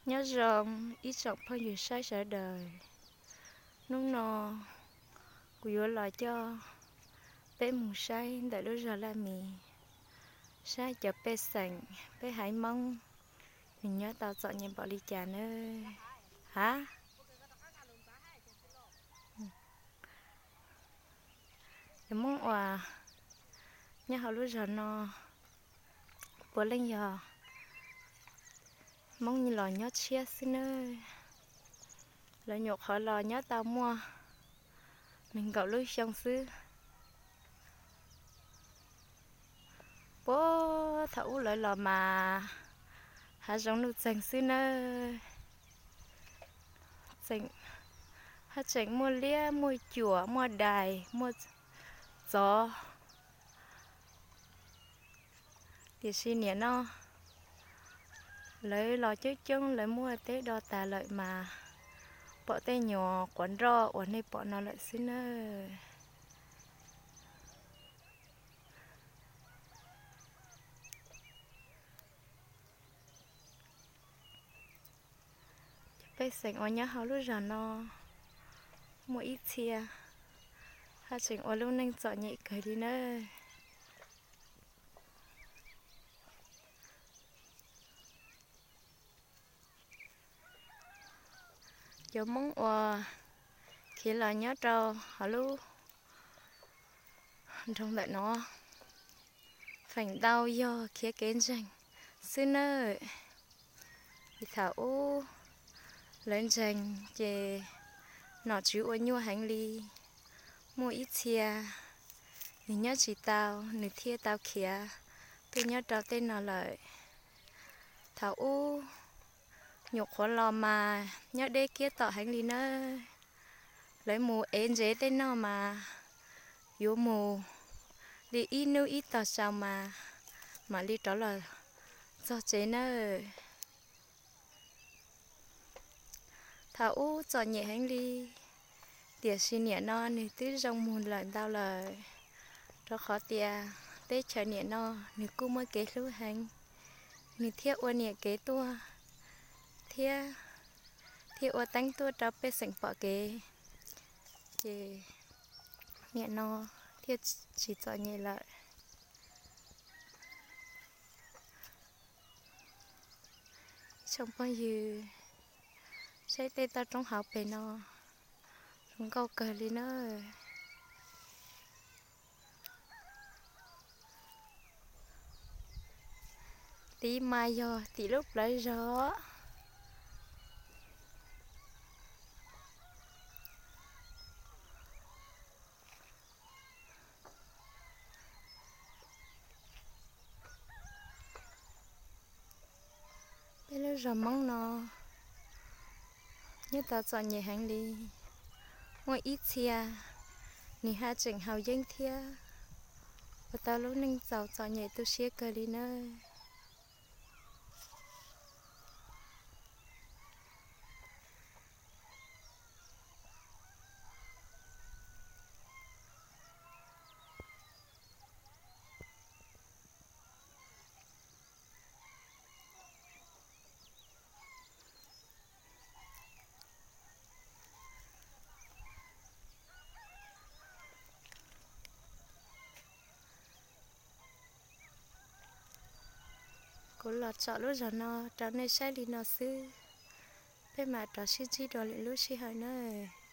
Nyob zoo ib tsoom phooj ywg saib sawv daws. Hnub no kuv yuav los coj peb mus saib ntawm lub zos Laj Mis, saib cov pej xeem peb haiv Hmoob nws nyob tau txom nyem npaum li cas nawb. Ha, cov Hmoob uas nyob hauv lub zos no puav leej yog Hmoob los nyob tshiab xwb nawb. Lawv nyuam qhuav los nyob tau muaj nees nkaum lub xyoo xwb. Puag thaum ub lawv los mas hav zoov nuj txeeg xwb nawb. Haj tseem muaj liab muaj cuam muaj dais muaj tsov. Tiam sis nim no lawv los coob coob, lawv muaj teb do tas lawm mas pom tej nyuag quav nroj uas nej pom no lawm xwb nawb. Cov pej xeem uas nyob hauv lub zos no muaj ib txhia haj tseem ua lub neej txom nyem kawg li nawb. Cov Hmoob uas khiav los nyob rau hauv lub nroog ntawm no, feem ntau yog khiav kev ntseeg xwb nawb. Vim thaum ub lawv ntseeg ces nom tswv ua nyuaj heev li. Muaj ib txhia nws nyob tsis tau, nws thiaj tau khiav tuaj nyob rau tej no lawm. Thaum ub nyuam qhuav los mas nyob deb kiab tom heev li nawb. Lawv mus ev ntsev tej no mas yuav mus li ib hnub ib tog tsaus mas mam li rov los txog tsev nawb. Thaum ub txom nyem heev li, tiam sis nim no nws twb zoo mus lawm ntau lawm, rau qhov tias teb chaws nim no nws kuj muaj kev hlub heev, nws thiaj ua niam kev tuaj, thiab thiaj ua teeb tuaj rau pej xeem pom kev, ces nim no thiaj tsis txom nyem lawm. Tsoom phooj ywg, saib tej toj roob hauv pes no zoo nkauj kawg li na. Tid mas yog tim lub plawv zos. Peb lub zos Hmoob no nyob tau txom nyem heev li. Muaj ib txhia nws haj tseem haus yeeb thiab ua tau lub neej txaus txom nyem tu siab kawg li nawb. Kuv los tsom lub zos no rau nej saib li no xwb. Peb mam rov sib ntsib dua lwm lub sij hawm nawb.